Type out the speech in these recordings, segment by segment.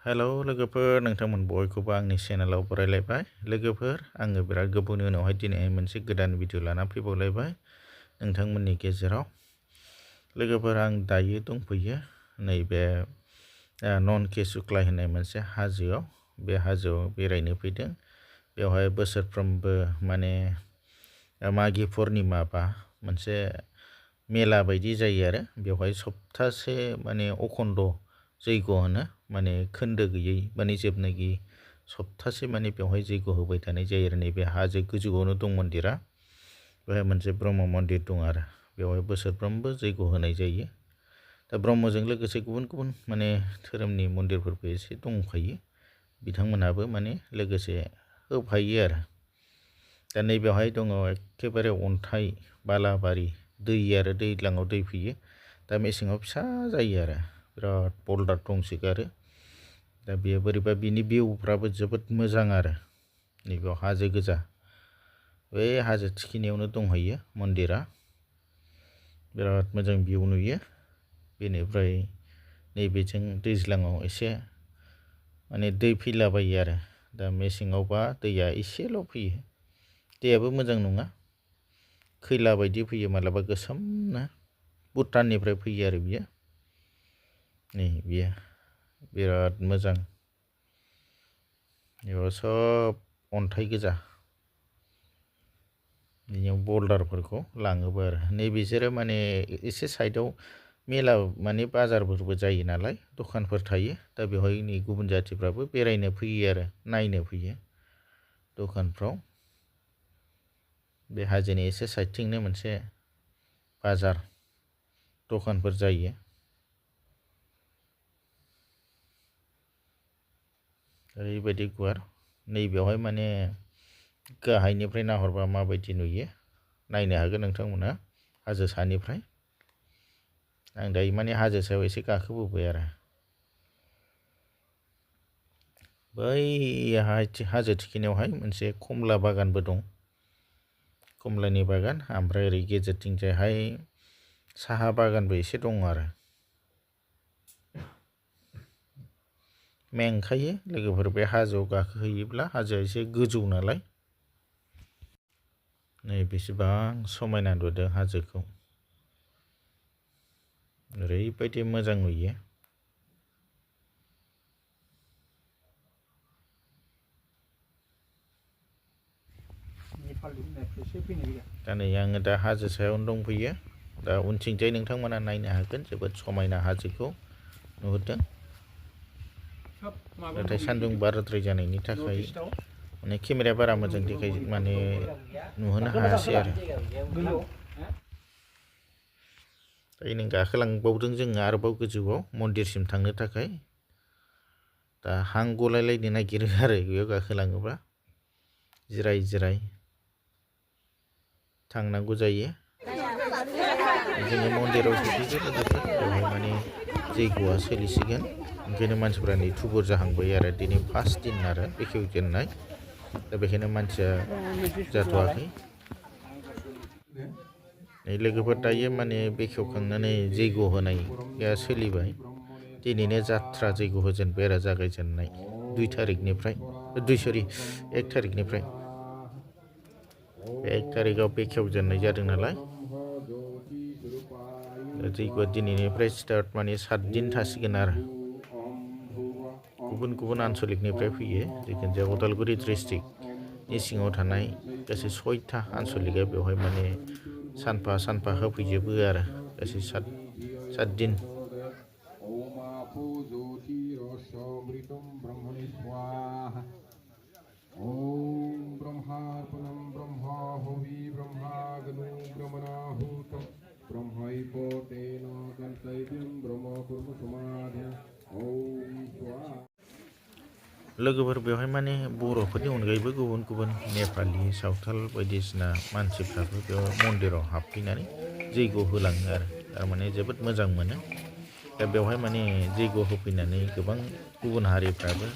hello लोगोफोर नोंथांमोन बयखौबो आंनि चेनेलाव बरायलायबाय लोगोफोर आङो बिराद गोबावनि उनावहाय दिनै मोनसे गोदान भिडिअ लाना फैबावलायबाय नोंथांमोननि गेजेराव लोगोफोर आं दायो दंफैयो नैबे नन केसुक्लाय होननाय मोनसे हाजोआव बे हाजोआव बेरायनो फैदों बेवहाय बोसोरफ्रोमबो माने मागि पुर्निमा बा मोनसे मेला बायदि जायो आरो बेवहाय सप्तासे माने अखन्द जैग होनो माने खोन्दो गैयै माने जोबनो गैयै सप्तासे माने बेवहाय जैग होबाय थानाय जायो आरो नैबे हाजो गोजौआवनो दं मन्दिरा बेवहाय मोनसे ब्रह्म मन्दिर दं आरो बेवहाय बोसोरफ्रोमबो जैग होनाय जायो दा ब्रह्मजों लोगोसे गुबुन गुबुन माने धोरोमनि मन्दिरफोरबो एसे दंफायो बिथांमोनहाबो माने लोगोसे होफायो आरो दा नैबेवहाय दङ एखेबारे अन्थाइ बालाबारि दै आरो दैज्लाङाव दै फैयो दा मेसेङाव फिसा जायो आरो बिराद बल्डार दंसोगारो दा बेयो बोरैबा बिनि भिउफ्राबो जोबोद मोजां आरो नैबेयाव हाजो गोजा बे हाजो थिखिनियावनो दंहैयो मन्दिरा बिराद मोजां भिउ नुयो बेनिफ्राय नैबेजों दैज्लाङाव एसे माने दै फैलाबायो आरो दा मेसेङावबा दैया एसेल' फैयो दैयाबो मोजां नङा खैला बायदि फैयो मालाबा गोसोमनो भुटाननिफ्राय फैयो आरो बियो नै बियो बिराद मोजां बेयाव सब अन्थाइ गोजा बिनियाव बल्डारफोरखौ लाङोबो आरो नैबेसोरो माने एसे साइडआव मेला माने बाजारफोरबो जायो नालाय दखानफोर थायो दा बेवहाय नै गुबुन जाथिफ्राबो बेरायनो फैयो आरो नायनो फैयो दखानफ्राव बे हाजोनि एसे साइडथिंनो मोनसे बाजार दखानफोर जायो ओरैबायदि गुवार नैबेवहाय माने गाहायनिफ्राय नाहरबा माबायदि नुयो नायनो हागोन नोंथांमोना हाजो सानिफ्राय आं दायो माने हाजो सायाव एसे गाखोबोबाय आरो बै हाजो थिखिनियावहाय मोनसे कमला बागानबो दं कमलानि बागान ओमफ्राय ओरै गेजेरथिंजायहाय साहा बागानबो एसे दं आरो मेंखायो लोगोफोर बे हाजोआव गाखोहैयोब्ला हाजोआ एसे गोजौ नालाय नै बेसेबां समायना नुदों हाजोखौ ओरैबायदि मोजां नुयो दा नै आङो दा हाजो सायावनो दंफैयो दा उनथिंजाय नोंथांमोना नायनो हागोन जोबोद समायना हाजोखौ नुहुरदों नाथाय सान्दुं बाराद्राय जानायनि थाखाय माने केमेराया बारा मोजां देखाय माने नुहोनो हायासै आरो दायो नों गाखोलांबावदों जोङो आरोबाव गोजौआव मन्दिरसिम थांनो थाखाय दा हां गलायलायनो नागिरो आरो बेयाव गाखोलाङोबा जिराय जिराय थांनांगौ जायो जोङो मन्दिराव सफैबाय लोगोफोर बेवहाय माने जैग'आ सोलिसिगोन ओंखायनो मानसिफ्रा नै थुबुर जाहांबाय आरो दिनै फार्स्ट दिन आरो बेखेवजेननाय दा बेखायनो मानसिया जाथ'वाखै नै लोगोफोर दायो माने बेखेवखांनानै जैग' होनाया सोलिबाय दिनैनो जात्रा जैग' होजेनबाय आरो जागायजेननाय 1 थारिखनिफ्राय बे 1 थारिखआव बेखेवजेननाय जादों नालाय जैग'आ दिनैनिफ्राय स्टार्ट माने 7 दिन थासिगोन आरो गुबुन गुबुन आनसलिकनिफ्राय फैयो जिखुनुजाया उदालगुरि डिस्ट्रिक्टनि सिङाव थानाय गासै 6था आनसलिकआ बेवहाय माने सानफा होफैजोबो आरो गासै 7 दिन लोगोफोर बेवहाय माने बर'फोरनि अनगायैबो गुबुन गुबुन नेपालि सावथाल बायदिसिना मानसिफ्राबो बेयाव मन्दिराव हाबफैनानै जैग' होलाङो आरो थारमाने जोबोद मोजां मोनो दा बेवहाय माने जैग' होफैनानै गोबां गुबुन हारिफ्राबो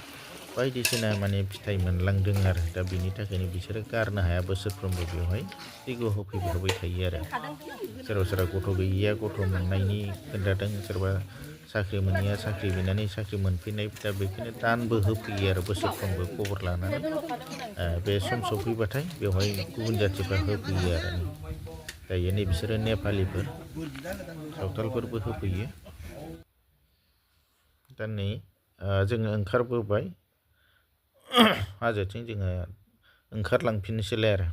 बायदिसिना माने फिथाइ मोनलांदों आरो दा बेनि थाखायनो बिसोरो गारनो हाया बोसोरफ्रोमबो बेवहाय जैग' होफैबाय थायो आरो सोरबा गथ' गैयिया गथ' मोननायनि खोन्थादों सोरबा साख्रि मोनैया साख्रि बिनानै साख्रि मोनफैनाय दा बेखौनो दानबो होफैयो आरो बोसोरफ्रोमबो खबर लानानै बे सम सफैबाथाय बेवहाय गुबुन जाथिफ्रा होफैयो आरो दायो नै बिसोरो नेपालिफोर सावथालफोरबो होफैयो दा नै जोङो ओंखारबोबाय हाजोथिं जोङो ओंखारलांफिननोसैलाय आरो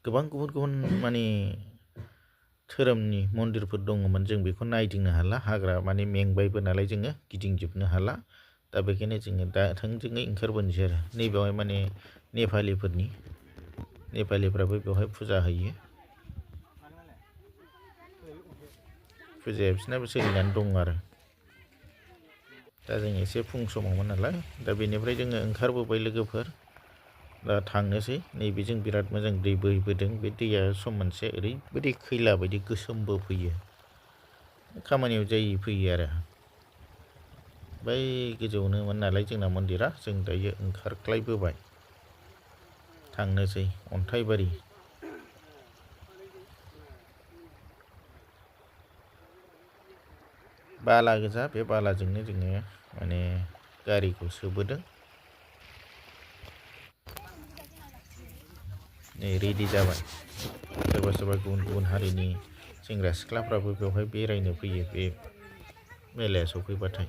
गोबां गुबुन गुबुन माने धोरोमनि मन्दिरफोर दङमोन जों बेखौ नायदिंनो हाला हाग्रा माने मेंबायबो नालाय जोङो गिदिंजोबनो हाला दा बेखायनो जोङो दा थोंजोङै ओंखारबोनोसै आरो नैबेवहाय माने नेपालिफ्राबो बेवहाय फुजा होयो फुजाया बिसोरनाबो सोलिनानै दं आरो दा जों एसे फुं समावमोन नालाय दा बेनिफ्राय जोङो ओंखारबोबाय लोगोफोर दा थांनोसै नैबेजों बिराद मोजां दै बोहैबोदों बे दैया सम मोनसे ओरैबायदि खैला बायदि गोसोमबो फैयो खामानियाव जायै फैयो आरो बै गोजौनोमोन नालाय जोंना मन्दिरा जों दायो ओंखारख्लायबोबाय थांनोसै अन्थाइबारि बाला गोजा बे बालाजोंनो जोङो माने गारिखौ सोबोदों नै रेडि जाबाय सोरबा सोरबा गुबुन गुबुन हारिनि सेंग्रा सिख्लाफ्राबो बेवहाय बेरायनो फैयो बे मेलाया सफैबाथाय